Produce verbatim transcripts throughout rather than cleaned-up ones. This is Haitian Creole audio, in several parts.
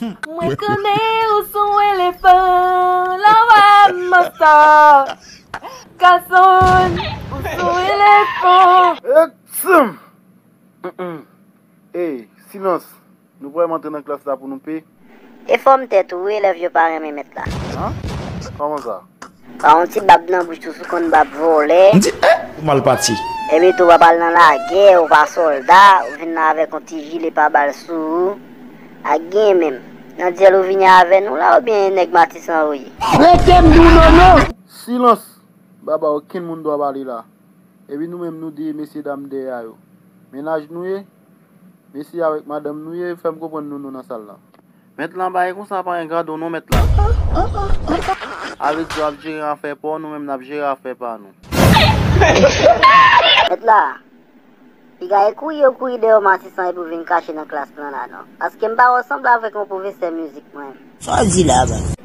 Mwen konnen ou se yon elefan, la wa monster. Gason, ou se yon elefan. Etsim! Mm-mm. Ey, silans! Nou pral antre nan klas la pou nou pe. E fòm tèt ou, elèv yo pa renmen mèt la. Han? Kòman sa? Pa yon ti bab nan bouch ou, sou konn bab vòlè. M di, eh, ou mal pati. Epi tou, w pa pral nan lagè, ou pa sòlda, ou vin la avèk yon ti jile pa bal sou ou. Ak gen menm. Nan dyèl ou vini avè nou la, oubyen nèg Matisan ou ye? Rete m di w non, non! Silans! Baba, okenn moun dwa pale la. Epi nou menm, nou de mesye dam dèyè a yo. Mennaj nou ye? Mesye avèk madanm nou ye, fè m konprann nou, nou nan sal la. Mèt la, bagay konsa pa gen gade w non, mèt la. A vle di w ap jere afè pa w, nou menm n ap jere afè pa nou. Mèt la, piga e kouri yo kouri dèyè w Matisan epi w vin kache nan klas lan la non. Paske m pa wè w sanble avèk yon pwofesè mizik mwen. Sa w di la, baz?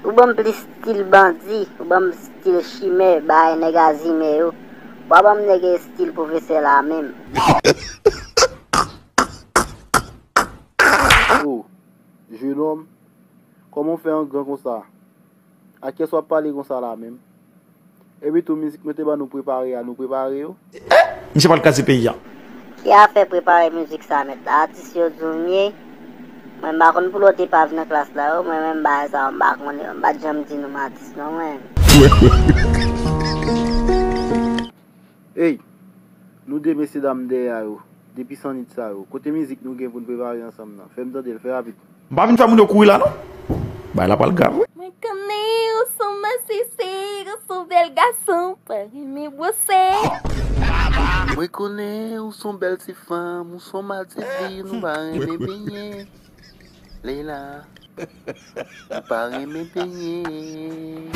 Ou ban m plis stil bandi, ou ban m stil chimè, bay nèg azimè yo. Ou pa ban m nèg stil pwofesè la menm. Oh, jenòm, kòman w fè an gran konsa? A kiyès w ap pale konsa la menm? Epi tou, mizik mwen te ban nou prepare a, nou prepare yo? Misye pral kraze peyi a. Ki afè prepare mizik sa mèt la? Atis yo di w m ye? Mwen m pa konn pou lòt epav nan klas la yo, mwen menm bagay sa yo m pa konnen yo, m pa t janm di nou m atis non mwen. Ey, nou de mesye dam dèyè a yo, de pisannit sa yo, kote mizik nou gen pou n prepare ansanm nan? Fè m tande l, fè rapid. M pa vin fè moun yo kouri la non. Bagay la pral grav wi. Mwen konnen ou se yon masisi, ou se yon bèl gason, pa renmen bwose. Mwen konnen ou se yon bèl ti fanm, ou se yon matisan, ou pa renmen benyen. Leila, ou pa renmen benyen.